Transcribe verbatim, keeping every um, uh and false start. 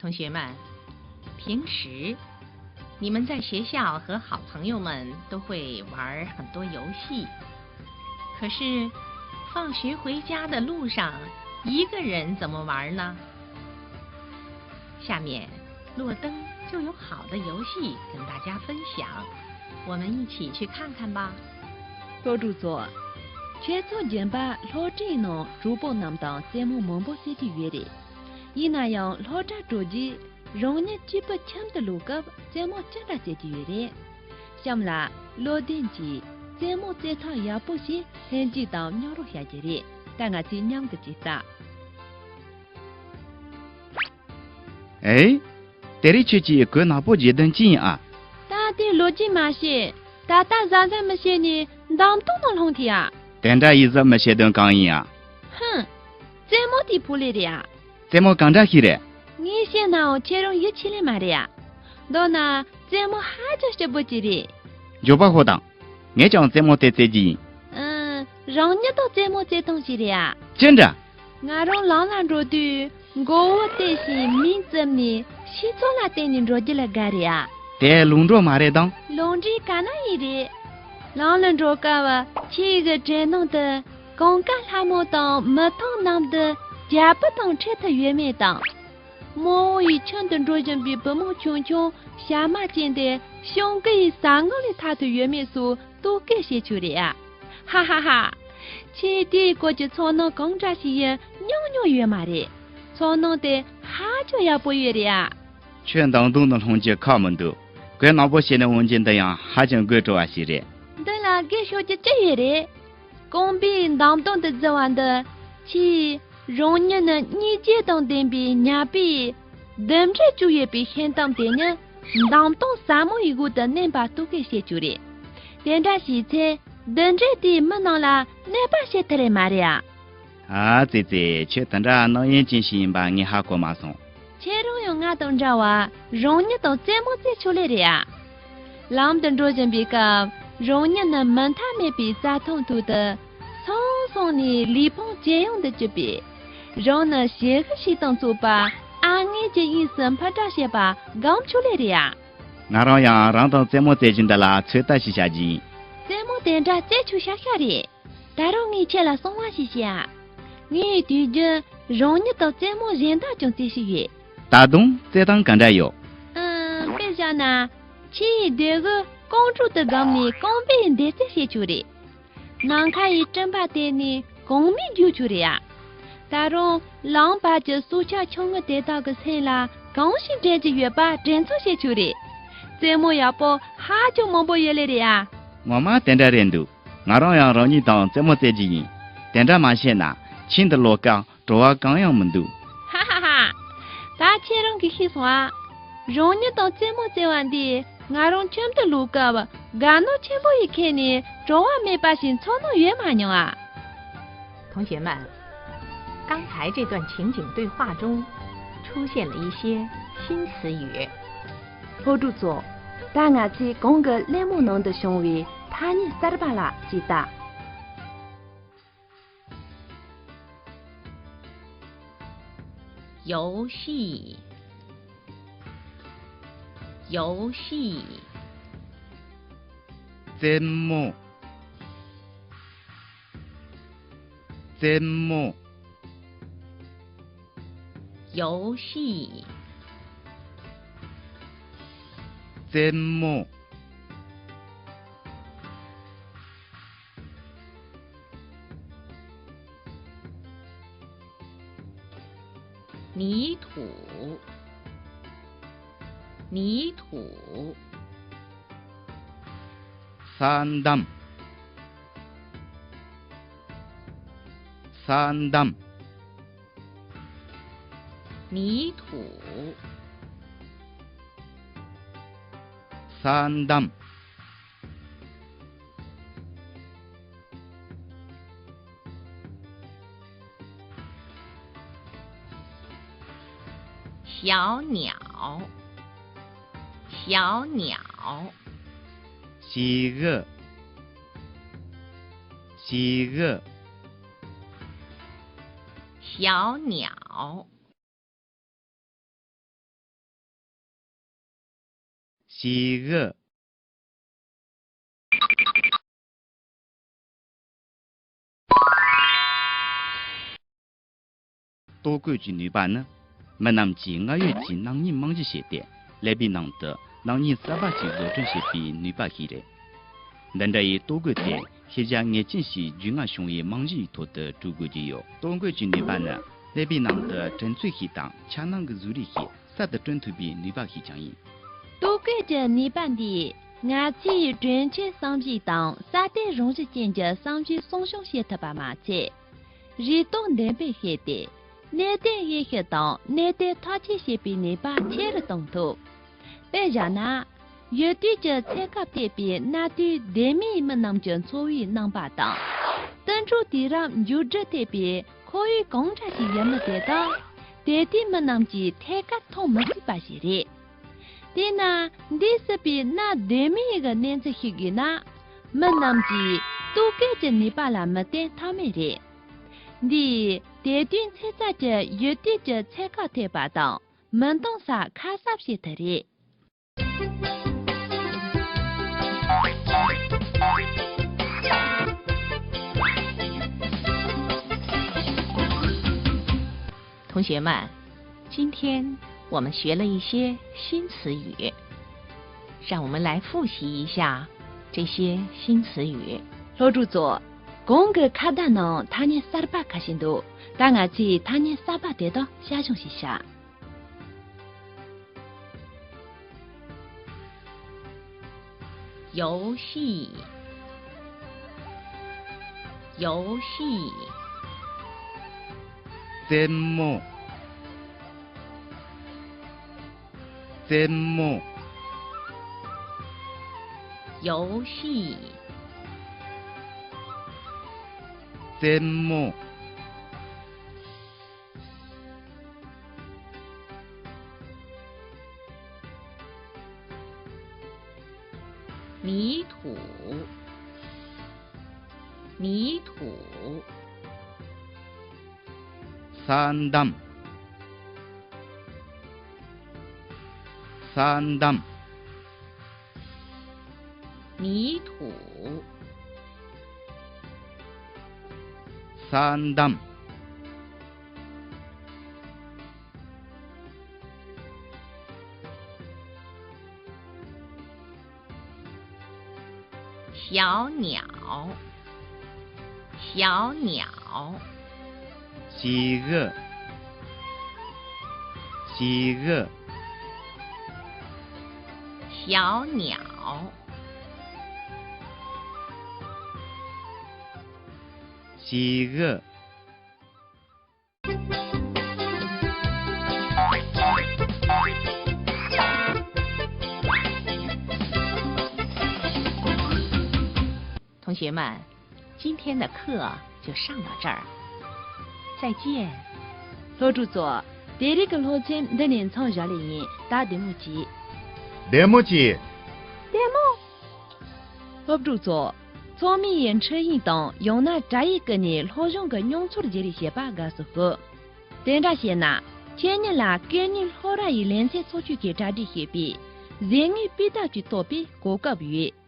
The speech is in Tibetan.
同学们，平时你们在学校和好朋友们都会玩儿很多游戏，可是放学回家的路上，一个人怎么玩儿呢？下面，洛登就有好的游戏跟大家分享，我们一起去看看吧。 སློབ་ཕྲུག་ཚོ། ཁྱེད་ཚོ་རྒན་པ་སློབ་གྲྭའི་ནང་གྲོགས་པོ་རྣམས་དང་རྩེད་མོ་མང་པོ་རྩེ་གི་ཡོད་རེད། ཡིན་ན་ཡང་སློབ་གྲྭ་གྲོལ་རྗེས་རང་ཉིད་སྐྱིད་པོ་ཁྱིམ་དུ་ལོག་སྐབས་རྩེད་མོ་ཅི་འདྲ་རྩེ་གི་ཡོད་རེད། གཤམ་ལ་བློ་ལྡན་གྱིས་རྩེད་མོ་རྩེ་ཐབས་ཡག་པོ་ཞིག་ལྷན་རྒྱས་དང་མཉམ་རོགས་བྱ་རྒྱུ་རེད། ད་ང་ཚོས་མཉམ་དུ་བྱེད་ད། ཨེ། དེ་རིང་ཁྱོད་ཀྱིས་གོས་ནག་པོ་གྱོན་དོན་ཅི་ཡིན་ཨ། ད་དེ་ལོ་རྒྱུས་མ་ཤེས། ད་ལྟ་གཟབ་གཟབ་མི་བྱེད་ནས་འདམ་དོང་ནང་ལྷུང་ཐལ་ཡ། དེ་འདྲ་ཡིན་གཟབ་མི་བྱེད་དོན་གང་ཡིན་ཨ། ཧུམ། རྩེད་མོ་དེ་ཕུ་ལེ་རེད་ཨ། རྩེད་མོ་གང་འདྲ་ཞིག་རེད། ངས་བཤད་ནའང་ཁྱེད་རང་ཡིད་ཆེས་ལེ་མ་རེད་ཨ། མདོར་ན་རྩེད་མོ་ཧ་ཅང་སྐྱིད་པོ་ཅིག་རེད། མགྱོགས་པ་ཤོག་དང་། ངས་ཀྱང་རྩེད་མོ་དེ་རྩེ་རྒྱུ་ཡིན། ཨང་། རང་ཉིད་དང་རྩེད་མོ་རྩེ་སྟངས་ཤིག་རེད་ཨ། ཅི་འདྲ། ང་རང་ལམ་ལ་འགྲོ་དུས་མགོ་བོ་བཏེགས་ཤིང་མིག་བཙུམ་ནས་ཤེས་ཚོད་ལ་བརྟེན་ནས་འགྲོ་རྒྱུ་ལ་དགའ་རེད་ཨ། དེ་ལུང་འདྲེན་མ་རེད་དམ། ལུང་འདྲེན་ག་ན་ཡིན་རེད། ལམ་ལ་འགྲོ་སྐབས་ཁྱེད་ཀྱི་དྲན་གདུང་དུ་གངས་དཀར་ལྷ་མོ་དང་མི་ཐང་གནམ་དུ་རྒྱལ་པོ་དང་འཕྲད་ཐུབ་ཡོད་མེད་དང་། རྨོ་བོ་ཡི་ཁྱིམ་དུ་འགྲོ་བཞིན་པའི་བུ་མོ་ཆུང་ཆུང་ཞྭ་དམར་ཅན་དེ་ཤིང་གི་ཡི་ཟ་ངོ་ལས་ཐར་ཐུབ་ཡོད་མེད་སོགས་རྟོག་གེ་བྱེད་ཆོག་རེད་ཨ། ཧ་ཧ་ཧ། ཁྱེད་དེའི་སྐོར་གྱི་ཚོར་སྣང་གང་འདྲ་ཞིག་ཡིན་མྱོང་མྱོང་ཡོད་མ་རེད། ཚོར་སྣང་དེ་ཧ་ཅང་ཡག་པོ་ཡོད་རེད་ཨ། ཁྱོད་འདམ་དོང་ནང་ལྷུང་རྒྱུ་ཁག་མི་འདུག་གོས་ནག་པོ་བྱས་ནས་འོང་རྒྱུ་འདི་ཡང་ཧ་ཅང་དགོད་བྲོ་བ་ཞིག་རེད། འདི་ལ་དགོད་ཤོར་རྒྱུ་ཅི་ཡོད་རེད། རྐང་པའི་འདམ་དོང་དུ་འཛུལ་བ་འདི་ཁྱེད་རང་ཉིད་ནི་སྙིང་རྗེ་དང་ལྡན་པའི་ཉ་པའི་ལྡུམ་རའི་བཅུག་ཡོད་པའི་ཤིང་གཏམ་དེ་ནི་འདམ་དོང་ཟབ་མོ་ཡི་འོག་ཏུ་མནན་པ་རྟོགས་གེ་བྱེད་རྒྱུ་རེད། དེ་འདྲ་བྱས་ཚེ་ལྡུམ་རའི་དེའི་མི་རྣམས་ལ་གནོད་པ་བྱེད་ཐུབ་རེད་མ་རེད་ཨ། ཨ་ཙི་ཙི། ཁྱོད་དེ་འདྲ་སྣང་ཡན་ཅན་ཞིག་ཡིན་པ་ངས་ཧ་གོ་མ་སོང་། ཁྱེད་རང་ཡང་ང་དང་འདྲ་བ་རང་ཉིད་དང་རྩེད་མོ་རྩེ་ཆོག་ལེ་རེད་ཨ། ལམ་དུ་འགྲོ་བཞིན་པའི་སྐབས་རང་ཉིད་ནི་མུ་མཐའ་མེད་པའི་རྩྭ་ཐང་ཐོག་ཏུ་སོང་སོང་ནས་ལུས་ཕུང་ཇེ་ཡང་དུ་གྱུར་པས། རང་ནི་གཞན་གྱི་ཤེས་དང་ཚོགས་པ་ཨ་ངེས་ཀྱི་དབྱིངས་སུ་འཕུར་ལྡིང་བྱེད་པ་སྒོམ་ཆོག་ལེ་རེད་ཨ། ང་རང་ཡང་རང་དང་རྩེད་མོ་རྩེ་བཞིན་འདི་ལ་ཚོད་ལྟ་ཞིག་བྱ་རྒྱུ་ཡིན། རྩེད་མོ་དེ་འདྲ་རྩེ་ཆོག་ཤག་ཤག་རེད། ད་རུང་ངས་ཁྱེད་ལ་གསང་བ་ཞིག་བཤད་ཨ། ངས་དུས་རྒྱུན་རང་ཉིད་དང་རྩེད་མོ་གཞན་དག་ཀྱང་རྩེ་བཞིན་ཡོད། ད་དུང་རྩེད་སྟངས་ག་འདྲ་ཡོད། ཨང་། དཔེ་བཞག་ན། ཁྱེད་ཡི་ལྡེ་གུ་རྐང་དྲུག་ཏུ་བསྒོམས་ནས་རྐང་པའི་འདེད་རྩལ་བྱེད་ཆོག་རེད། ནམ་མཁའ་ཡི་སྤྲིན་པ་དེད་ནས་གོང་མའི་རྒྱུག་ཆོག་རེད་ཨ། ད་རུང་ལམ་བར་གྱི་སྲོག་ཆགས་ཆུང་ངུ་དེ་དག་གི་སེམས་ལ་གང་ཞིག་དྲན་གྱི་ཡོད་པ་དྲན་ཚོད་བྱེད་ཆོག་རེད། རྩེད་མོ་ཡག་པོ་ཧ་ཅང་མང་པོ་ཡོད་ལེ་རེད་ཨ། ངོ་མ་དེ་འདྲ་རེད་འདུག་ང་རང་ཡང་རང་ཉིད་དང་རྩེད་མོ་རྩེ་རྒྱུ་ཡིན། དེ་འདྲ་མ་བྱས་ན་ཁྱིམ་དུ་ལོག་སྐབས་བྲོ་བ་གང་ཡང་མི་འདུག་ཧ་ཧ་ཧ། ད་ཁྱེད་རང་གིས་ཤེས་སོང་ཨ། རང་ཉིད་དང་རྩེད་མོ་རྩེ་བ་འདིས་ང་རང་ཁྱིམ་དུ་ལོག་སྐབས་དགའ་སྣང་ཆེན་པོ་ཡིས་ཁེངས་ནས་བྲོ་བ་མེད་པ་ཞིག་ཚོར་སྣང་ཡོད་མ་མྱོང་ཨ། 同学们，刚才这段情景对话中出现了一些新词语。 སློབ་ཕྲུག་ཚོ། ད་ང་ཚོས་གོང་གི་གླེང་མོལ་ནང་དུ་བྱུང་བའི་ཐ་སྙད་གསར་པ་ལ་གཟིགས་དང་། 游戏，游戏， རྩེད་མོ། རྩེད་མོ། 游戏，རྩེད་མོ། 泥土，泥土， ས་འདམ། ས་འདམ། 泥土，ས་འདམ། 小鸟，小鸟， བྱི་འུ། བྱི་འུ། 小鸟。གྱི་གུ། ལྟོ་གོས་ཀྱི་ནུས་པ་ནི། མི་རྣམས་ཀྱིས་སྔར་ཡོད་ཀྱི་སྣང་བརྙན་རྨང་གཞི་བྱས་ཏེ། ཀླད་པའི་ནང་དུ་སྣང་བརྙན་གསར་པ་ཞིག་བཟོ་སྐྲུན་བྱེད་པའི་ནུས་པ་ཞིག་རེད། འདི་འདྲ་ཡི་ལྟོ་གོས་དེ་ཤེས་བྱ་ངེས་ཅན་ཞིག་རྒྱུས་མངའ་བྱུང་བའི་རྨང་གཞི་ཡི་ཐོག་ཏུ་གྲུབ་དགོས་ཀྱི་ཡོད། ལྟོ་གོས་ཀྱི་ནུས་པ་ནི་ཀླད་པའི་ནང་དུ་དྲན་ཚུལ་ཞིག་དང་འཆར་སྣང་གི་གཟུགས་རིས་ཤིག་གསར་དུ་བསྐྲུན་ཐུབ་པའི་ནུས་པ་ཞིག་ཀྱང་ཡིན། ལྟོ་གོས་ཀྱི་ནུས་པ་འདིས་ང་ཚོའི་དྲན་རྒྱའི་བསམ་གཞིག་དང་གསར་གཏོད་རང་བཞིན་ཅན་གྱི་བསམ་གཞིག་སྲུང་སྐྱོང་བྱེད་ཐུབ་པ་མ་ཚད། རེ་དོགས་འདེམས་སྤེལ་བྱས་ཏེ། གནད་དོན་དབྱེ་ཞིབ་དང་གནད་དོན་ཐག་གཅོད་བྱེད་པའི་ནུས་པ་ཆེ་རུ་གཏོང་ཐུབ། དཔེ་བཞག་ན། ཡུལ་དུས་ཀྱི་ཚད་བཀག་ཐེབས་པའི་གནའ་དུས་ལྡེ་མིག་མི་རྣམས་ཀྱི་འཚོ་བའི་རྣམ་པ་དང་། དུད་འགྲོ་དུས་རབས་འགྱུར་འགྲོས་ཐེབས་པའི་ཁོར་ཡུག་གང་འདྲ་ཞིག་ཡིན་མིན་དེ་དག་དེ་དུས་མི་རྣམས་ཀྱིས་ཐད་ཀར་མཐོང་མི་སྲིད་པ་ཞིག་རེད། དེས་ན་འདས་ཟིན་པའི་གནའ་ལྡེ་མིག་གི་གནས་ཚུལ་ཞིག་ཡིན་ན། མི་རྣམས་ཀྱིས་ལྟོ་གོས་ཀྱི་ནུས་པ་ལ་མི་བརྟེན་ཐབས་མེད་རེད། འདིས་དེ་དུས་ཚན་རྩལ་གྱི་ཡུལ་དུས་ཀྱི་ཚད་བཀག་ཐེབས་པ་དང་མི་འདང་ས་ཁ་གསབ་བྱེད་ཐུབ་རེད། 同学们，今天我们学了一些新词语，让我们来复习一下这些新词语。 སློབ་ཕྲུག་ཚོ། གོང་གི་ཁ་བརྡ་ནང་ཐ་སྙད་གསར་པ་ཁ་ཤས་འདུག་ད་ང་ཚོས་ཐ་སྙད་གསར་པ་དེ་དག་ཞལ་བྱུང་ཞིག་བྱ། 游戏，游戏。 རྩེད་མོ། རྩེད་མོ། 游戏，རྩེད་མོ། 迷途，迷途。 ས་འདམ། ས་འདམ། 迷途，ས་འདམ། 小鸟，小鸟。 གྱི་གུ། གྱི་གུ། 小鸟，གྱི་གུ། 同学们，今天的课就上到这儿，再见。 སློབ་ཕྲུག་ཚོ། དེ་རིང་གི་སློབ་ཚན་འདི་ནས་མཚམས་བཞག་ལེ་ཡིན། ད་བདེ་མོ་བྱོས། བདེ་མོ་བྱོས། བདེ་མོ། སློབ་ཕྲུག་ཚོ། ཚང་མས་ཡི་འཕྲིན་ཡིག་དང་ཡང་ན་དྲ་ཡིག་ཀུན་ནས་སློབ་སྦྱོང་གི་མྱོང་ཚོར་བརྗེ་རེས་བྱེད་པ་དགའ་བསུ་ཞུ། དེ་འདྲ་བྱས་ན། ཁྱེད་ཉིད་ལ་སྐད་གཉིས་སློབ་ར་ཡི་ལེ་ཚན་ཚོགས་ཆུང་གིས་གྲ་སྒྲིག་བྱས་པའི་གཟེངས་རྟགས་སྤུས་དག་ཅིག་ཐོབ་པའི་གོ་སྐབས་ཡོད།